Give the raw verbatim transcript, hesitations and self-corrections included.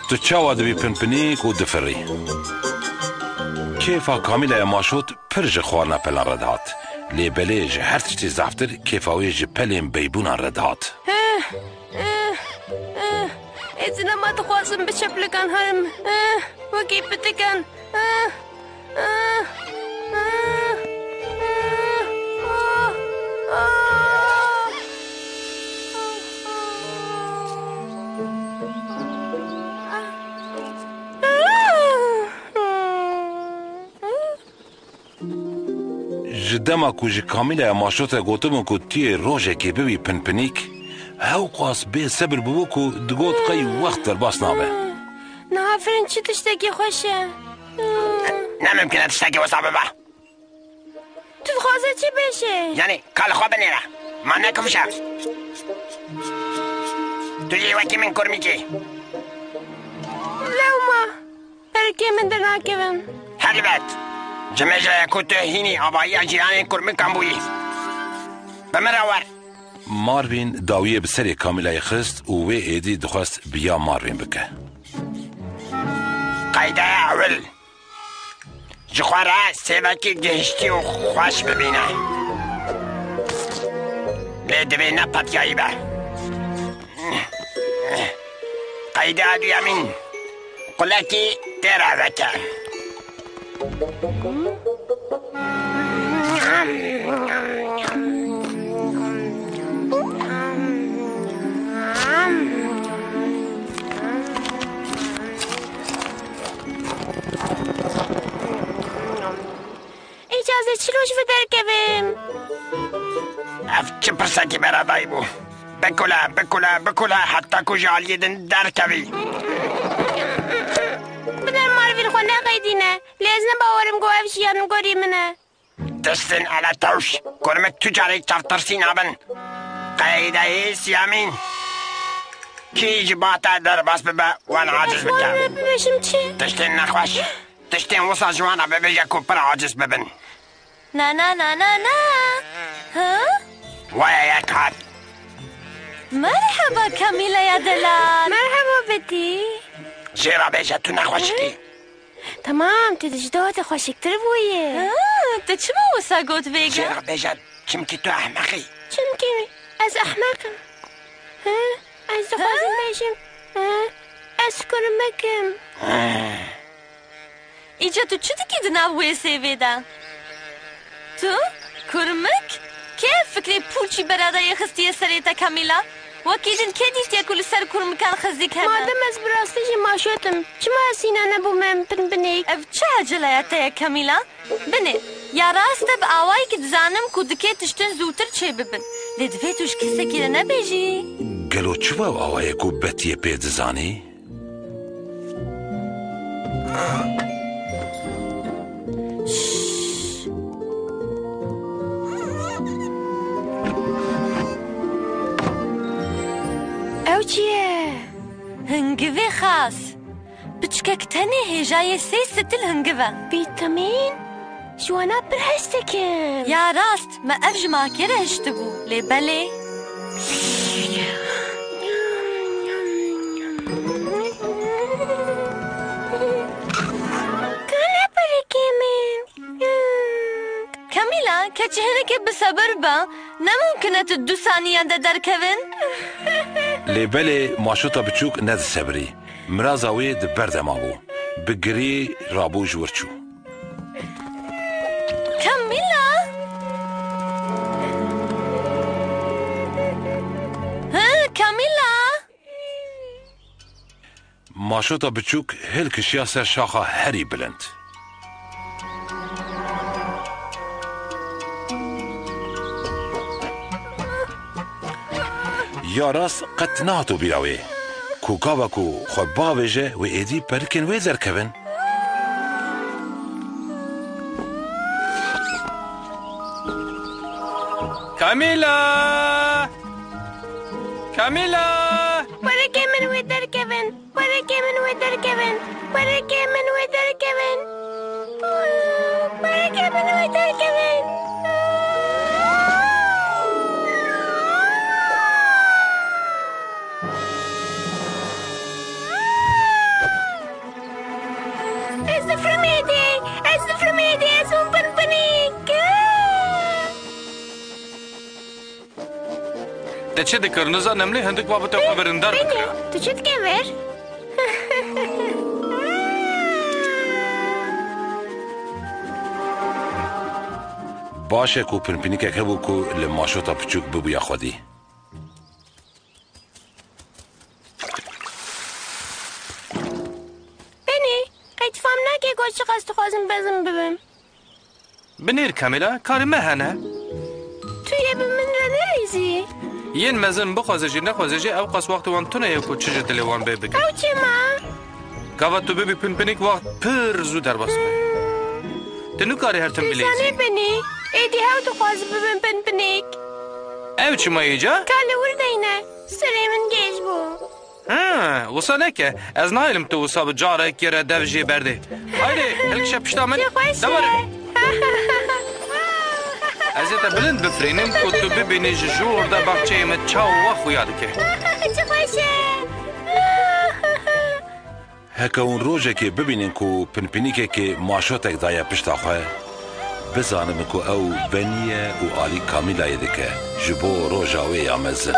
Tu çawa dibî pinpinîk û difirî? Kêfa Kamîlaya Maşot pir ji xwarina pelan re dihat. Lê belê ji her tiştî zaftir kêfa wê ji pelên beybûnan re dihat. Eh, eh, eh. Ez nema dixwazim bi çeplikan herim. Eh, wekî pitikan. Eh, eh, eh, eh, ah, ah. Ji dema ku ji Kamîlaya Maşot re gotibûn ku tu yê rojekê bibî pinpinîk, hewqas bê sebir bûbû ku digot qey wext derbas nabe. Niha firin çi tiştekî xweş e. Ne mimkin e tiştekî wisa bibe. Tu dixwaze çi bêjî? Yanî, ka li xwe binêre. Ma ne kifş e. Tu jî wekî min kurmîkî. Lewma. Perikê min dernakevin. Helbet. Ji me jî ye ku tu hînî avahiya cîranên kurmikan bûyî. Bi min re wer. Marvin dawiyê bi serê Kamîlayê xist û wê êdî dixwest bi ya Marvin bike. Qeyde ewil. Ji xwe re sêvekî gihiştî û xweş bibîne. Lê divê ne petiyayî be. Qeyda duyemîn. Qulekî tê re veke. Îca ez ê çilo ji vir derkevim? Ev çi pirsekî beredayî bû? Bikule, bikule, bikule, heta ku ji aliyê din derkevî. Bide Marvin, xwe neqeydîne. Lê ez ne bawerim ku ev jiyan gorî min e. Tiştên eletewş, kurmik tu carê çavtirsî nabin. Qeydeyê siyemîn. Kî ji ba te derbas bibe, wan aciz bike. Bibêjim çi? Tiştên nexweş. Tiştên wisa ji wan re bibêje ku pir aciz bibin. Na, na, na, na, na. Ha? Waya yek hat. Merheba Kamîlaya delal. Merheba Betî. Jê re bêje tu nexweşikî. Temam, tu ji doh de xweşiktir bûyî. Ha, tu çima wisa got vêga? Jê re bêje, çimkî tu ehmeq î. Çimkî ez ehmeq im. Ha? Ez dixwazim bêjim. Ha? Ez kurmik im. Îca tu çi dikî di nav wê sêvê de? Tu? Kurmik? Kê ev fikrê pûçî beradayê xistiye serê te Kamîla? Wekî din kê dîtiye ku li ser kurmikan xizîk hebe? Madem ez bi rastî jî maşot im, çima ez hîna nebûme pinpinîk? Ev çi eceleya te ye Kamîla? Binê, ya rast e bi awayekî dizanim ku dikê tiştin zûtir çêbibin. Lê divê tu ji kesekî re nebêjî. Gelo çima ew awa ye ku Betiyê pê dizanî? Ew çi ye? Hingivê xas. Piçkek tenê hêjayê sê stil hingiv e. Vîtamîn? Ji wana pir hez dikim. Ya rast, me ev ji makê re hiştibû, lê belê. Kane perikê min. Kamîla, keçê hinekê bi sebir be, ne mumkin e tu du saniyan de derkevin? Lê belê maşota biçûk nedisebirî. Miraza wê di ber de mabû. Bi girî rabû ji wir çû. Kamîla! Hi, Kamîla! Maşota biçûk hilkişiya ser şaxa herî bilind. Ya rast qet nehato bîra wê ku gava ku xwe bavêje wê êdî perikên wê derkevin. Kamîla! Kamîla! Perikê min wê derkevin. Perikê min wê derkevin. Perikê min wê derkevin. Perikê min wê derkevin. Firmê dê, ez li firmê dê, ez hûn pinpinik. Te çi dikir? Nizanim lê hindik babete xwe birindar Benî, bikire. Tu çi dikê vir? Baş e ku pinpinîkek hebû ku li maşota piçûk bibûya xwedî. Benî, qey tu fam nake ku ez çiqas dixwazim mezin bibim. Binêr Kamîla, karê me hene. Tu yê bi min re nelîzî? Yên mezin bixwaze jî nexwaze jî ew qas wextê wan tune ye ku çi ji dilê wan bê bikin. Ew çima? Gava tu bibî pinpinik wext pir zû derbas be. Tu nikarî her tim Tu bilîzî. Zanî Benî, êdî hew dixwazim bibim pinpinik. Ew çima yê ca? Ka li wir deyne, serê min gêj bû. Ha, wisa neke. Ez nahêlim tu wisa bi carekê re dev jê berdê. Haydi, hilkişe pişta min. Çi xweş e. De were. Ez ê te bilind bifirînim ku tu bibînî ji jor de baxçeyê me çawa xuya dike. Çi xweş e. Heke hûn rojekê bibînin ku pinpinîkekê maşotek daye pişta xwe, bizanin ku ew Benî ye û alî Kamîlayê dike ji bo roja wê ya mezin.